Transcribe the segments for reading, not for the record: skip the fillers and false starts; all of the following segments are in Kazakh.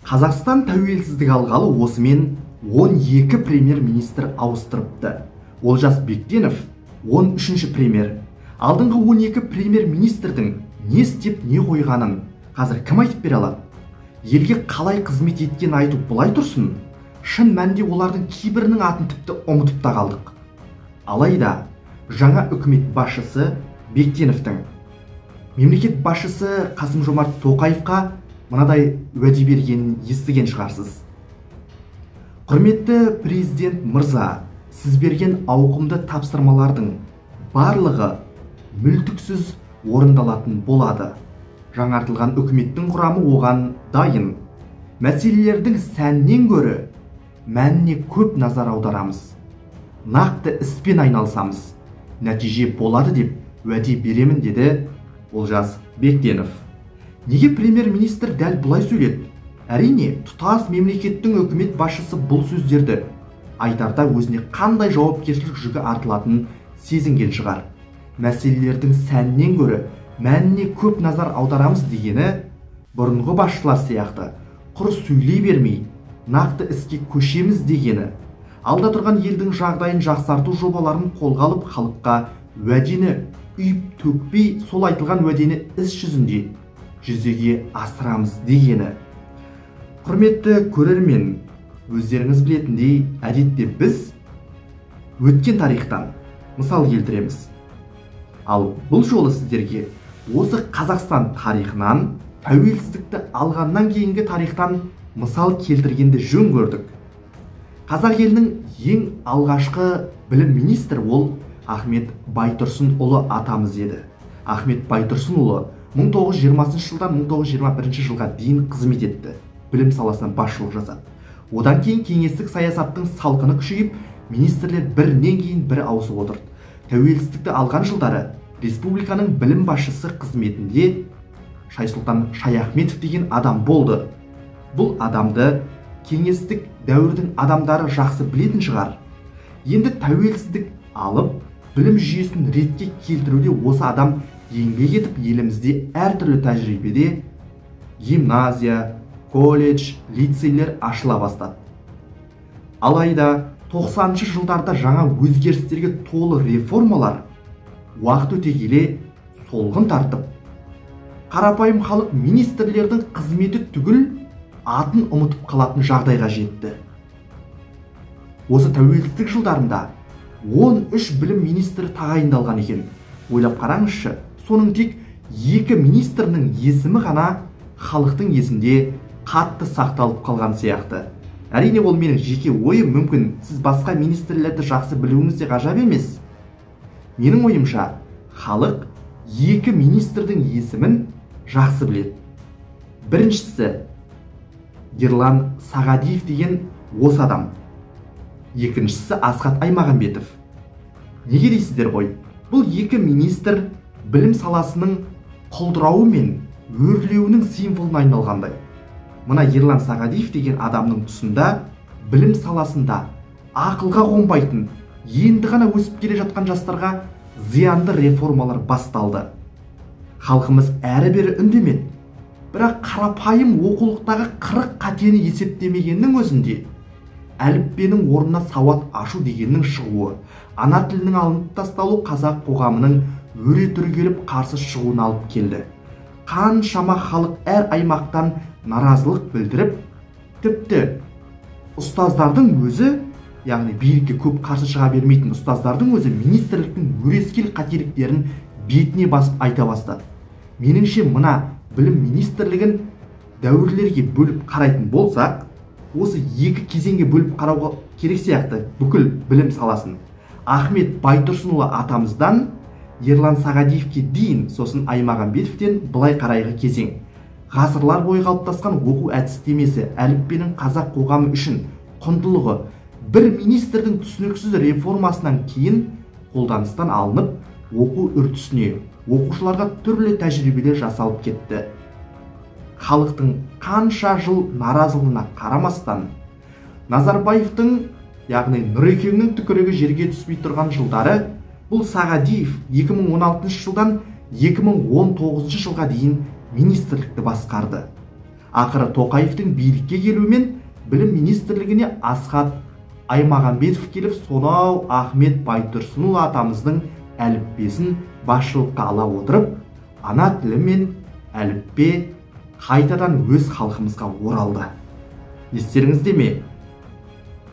Қазақстан тәуелсіздік алғалы осымен 12 премьер-министр ауыстырыпты. Олжас Бектенов 13-ші премьер. Алдыңғы 12 премьер-министрдің не істеп не қойғанын қазір кім айтып бере алады? Елге қалай қызмет еткенін айту былай тұрсын, шын мәнінде олардың кейбірінің атын тіпті ұмытып та қалдық. Алайда жаңа үкімет басшысы Бектеновтің мемлекет басшысы Қасым-Жомарт Тоқаевқа мынадай уәде бергенін естіген шығарсыз. Құрметті президент мырза, сіз берген ауқымды тапсырмалардың барлығы мүлтіксіз орындалатын болады. Жаңартылған үкіметтің құрамы оған дайын. Мәселелердің сәнінен гөрі мәніне көп назар аударамыз. Нақты іспен айналысамыз. Нәтиже болады деп уәде беремін, деді Олжас Бектенов. Неге премьер-министр дәл бұлай сөйледі? Әрине, тұтас мемлекеттің үкімет басшысы бұл сөздерді айтарда өзіне қандай жауапкершілік жүгі артылатынын сезінген шығар. Мәселелердің сәнінен гөрі мәніне көп назар аударамыз дегені бұрынғы басшылар сияқты құр сөйлей бермей, нақты іске көшеміз дегені, алда тұрған елдің жағдайын жақсарту жобаларын қолға алып, халыққа уәдені үйіп төкпей, сол айтылған уәдені іс жүзінде жүзеге асырамыз дегені. Құрметті көрермен, өздеріңіз білетіндей, әдетте біз өткен тарихтан мысал келтіреміз. Ал бұл жолы сіздерге осы Қазақстан тарихынан, тәуелсіздікті алғаннан кейінгі тарихтан мысал келтіргенді жөн көрдік. Қазақ елінің ең алғашқы білім министрі ол Ахмет Байтұрсынұлы атамыз еді. Ахмет Байтұрсынұлы 1920 жылдан 1921 жылға дейін қызмет етті. Білім саласынан басшылық жасады. Одан кейін кеңестік саясаттың салқыны күшейіп, министрлер бірінен кейін бірі ауысып отырды. Тәуелсіздікті алған жылдары республиканың білім басшысы қызметінде Шайсұлтан Шаяхметов деген адам болды. Бұл адамды кеңестік дәуірдің адамдары жақсы білетін шығар. Енді тәуелсіздік алып, білім жүйесін ретке келтіруде осы адам еңбек етіп, елімізде әртүрлі тәжірибеде гимназия, колледж, лицейлер ашыла бастады. Алайда 90-шы жылдарда жаңа өзгерістерге толы реформалар уақыт өте келе солғын тартып, қарапайым халық министрлердің қызметі түгіл атын ұмытып қалатын жағдайға жетті. Осы тәуелсіздік жылдарында 13 білім министрі тағайындалған екен. Ойлап қараңызшы, соның тек 2 министрінің есімі ғана халықтың есінде қатты сақталып қалған сияқты. Әрине, ол менің жеке ойым, мүмкін сіз басқа министрлерді жақсы білуіңіз де ғажап емес. Менің ойымша, халық 2 министрдің есімін жақсы біледі. Біріншісі Ерлан Сағадиев деген осы адам. Екіншісі Асхат Аймағамбетов. Неге дейсіздер ғой? Бұл 2 министр білім саласының құлдырауы мен өрлеуінің символына айналғандай. Мына Ерлан Сағадиев деген адамның тұсында білім саласында ақылға қонбайтын, енді ғана өсіп келе жатқан жастарға зиянды реформалар басталды. Халқымыз әрі-бері үндемеді. Бірақ қарапайым оқулықтағы 40 қатені есептемегеннің өзінде әліппенің орнына сауат ашу дегеннің шығуы, ана тілінің алынып тасталу қазақ қоғамының өре түрегеліп қарсы шығуын алып келді. Қаншама халық әр аймақтан наразылық білдіріп, тіпті ұстаздардың өзі, яғни билікке көп қарсы шыға бермейтін ұстаздардың өзі министрліктің өрескел қателіктерін бетіне басып айта бастады. Меніңше, мына білім министрлігін дәуірлерге бөліп қарайтын болсақ, осы 2 кезеңге бөліп қарауға керек сияқты бүкіл білім саласын. Ахмет Байтұрсынұлы атамыздан Ерлан Сағадиевке дейін, сосын Аймағамбетовтен былай қарайғы кезең. Ғасырлар бойы қалыптасқан оқу әдістемесі, әліппенің қазақ қоғамы үшін құндылығы бір министрдің түсініксіз реформасынан кейін қолданыстан алынып, оқу үрдісіне, оқушыларға түрлі тәжірибелер жасалып кетті. Халықтың қанша жыл наразылығына қарамастан, Назарбаевтың, яғни Нұрекеңнің түкірігі жерге түспей тұрған жылдары бұл Сағадиев 2016 жылдан 2019 жылға дейін министрлікті басқарды. Ақыры Тоқаевтың билікке келуімен білім министрлігіне Асхат Аймағамбетов келіп, сонау Ахмет Байтұрсынұлы атамыздың әліппесін басшылыққа ала отырып, ана тілі мен әліппе қайтадан өз халқымызға оралды. Естеріңізде ме?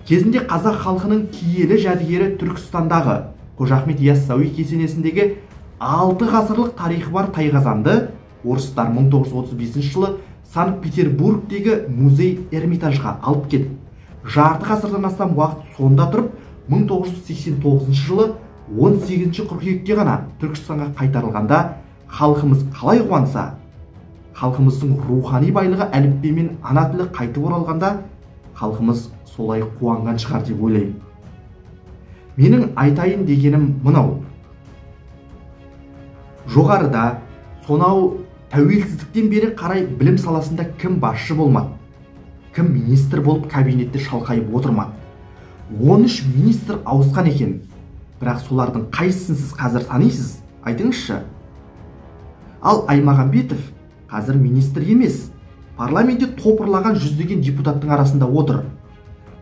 Кезінде қазақ халқының киелі жәдігері Түркістандағы Қожа Ахмет Яссауи кесенесіндегі 6 ғасырлық тарихы бар тайқазанды орыстар 1935 жылы Санкт-Петербургтегі музей Эрмитажға алып кетіп, жарты ғасырдан астам уақыт сонда тұрып, 1989 жылы 18 қыркүйекте ғана Түркістанға қайтарылғанда халқымыз қалай қуанса, халқымыздың рухани байлығы әліппе мен ана тілі қайтып оралғанда халқымыз солай қуанған шығар деп ойлаймын. Менің айтайын дегенім мынау. Жоғарыда сонау тәуелсіздіктен бері қарай білім саласында кім басшы болмады, кім министр болып кабинетте шалқайып отырмады. 13 министр ауысқан екен. Бірақ солардың қайсысын сіз қазір танисыз? Айтыңызшы. Ал Аймағамбетов қазір министр емес, парламентте топырлаған жүздеген депутаттың арасында отыр.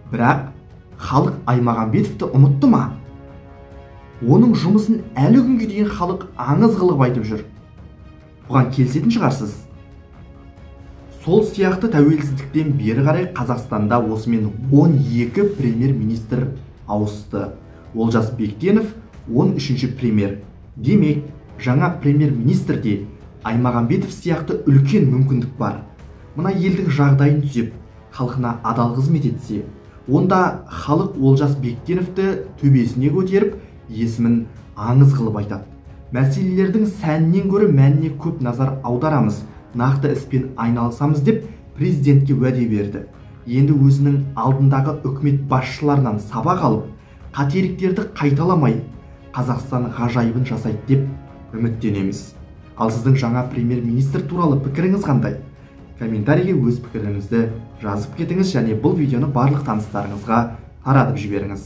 Бірақ халық Аймағамбетовті ұмытты ма? Оның жұмысын әлі күнге дейін халық аңыз қылып айтып жүр. Бұған келісетін шығарсыз. Сол сияқты тәуелсіздіктен бері қарай Қазақстанда осымен 12 премьер-министр ауысты. Олжас Бектенов 13-ші премьер. Демек, жаңа премьер-министрде Аймағамбетов сияқты үлкен мүмкіндік бар. Мына елдің жағдайын түзеп, халқына адал қызмет етсе, онда халық Олжас Бектеновті төбесіне көтеріп, есімін аңыз қылып айтады. Мәселелердің сәнінен гөрі мәніне көп назар аударамыз, нақты іспен айналысамыз деп президентке уәде берді. Енді өзінің алдындағы үкімет басшыларынан сабақ алып, қателіктерді қайталамай, Қазақстан ғажайыбын жасайды деп үміттенеміз. Ал сіздің жаңа премьер-министр туралы пікіріңіз қандай? Комментарийге өз пікіріңізді жазып кетіңіз және бұл видеоны барлық таныстарыңызға таратып жіберіңіз.